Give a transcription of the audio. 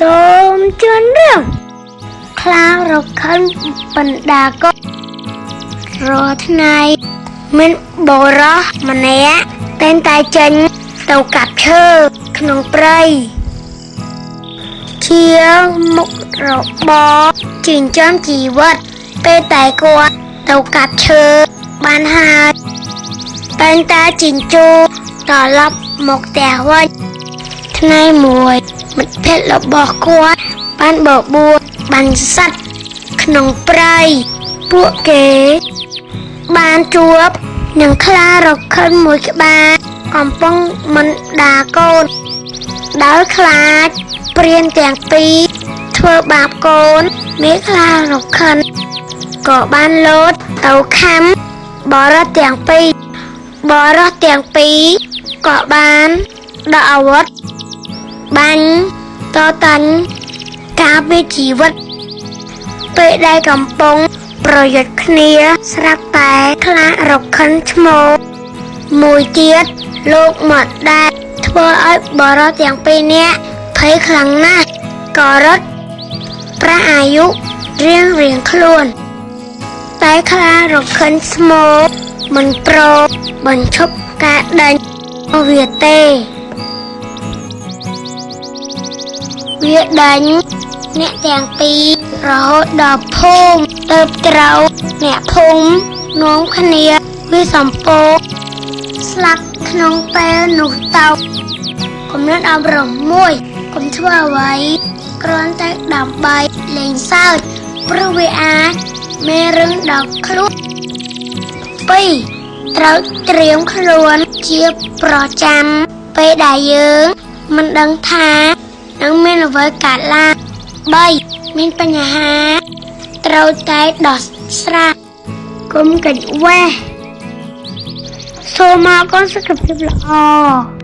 សូមជឿនរឿងខ្លារខិនបណ្ដាករាល់ថ្ងៃមានបរោះម្នាក់តែងតែចេញទៅកាប់ឈើក្នុងព្រៃជាមុខរបរចិញ្ចឹមជីវិតពេលតែគាត់ទៅកាប់ឈើបានហើយតែងតែចិញ្ចូត្រឡប់មកផ្ទះវិញថ្ងៃមួយមិត្តភក្តិរបស់គាត់បានបបួលបានសត្វក្នុងព្រៃពួកគេបានជួបនឹងខ្លារខិនមួយក្បាលកំពុងមិនដាកូនដោយខ្លាចព្រានទាំងពីរធ្វើបាបកូនមេខ្លារខិនក៏បានលោតទៅខំបរោះទាំងពីរបរោះទាំងពីរក៏បានដកអាវុធបាញ់តតាញ់ការពារជីវិតពេលដែលកំពុងប្រយុទ្ធគ្នាស្រាប់តែខ្លារខិនឈ្មោលមួយទៀតលោកមកដែរធ្វើឲ្យបរោះទាំងពីរនាក់ភ័យខ្លាំងណាស់ក៏រត់ប្រាស់អាយុរៀងរៀងខ្លួនតែខ្លារខិនស្មោមិនព្រមបញ្ឈប់ការដេញវាទេវាដេញអ្នកទាំងពីររហូតដល់ភូមិទៅត្រូវអ្នកភូមិនាំគ្នាវាសំពោស្លាប់ក្នុងពេលនោះទៅគំនិតអប់រំមួយកុំធ្វើអ្វីគ្រាន់តែដើម្បីលេងសើចព្រោះវាអាចមានរឿងដល់ខ្លួន2ត្រូវត្រៀមខ្លួនជាប្រចាំពេលដែលយើងមិនដឹងថានឹងមានអ្វីកើតឡើង3មានបញ្ហាត្រូវតែដោះស្រាយកុំកិច្ចវេះសូមអរគុណសុខភាពល្អ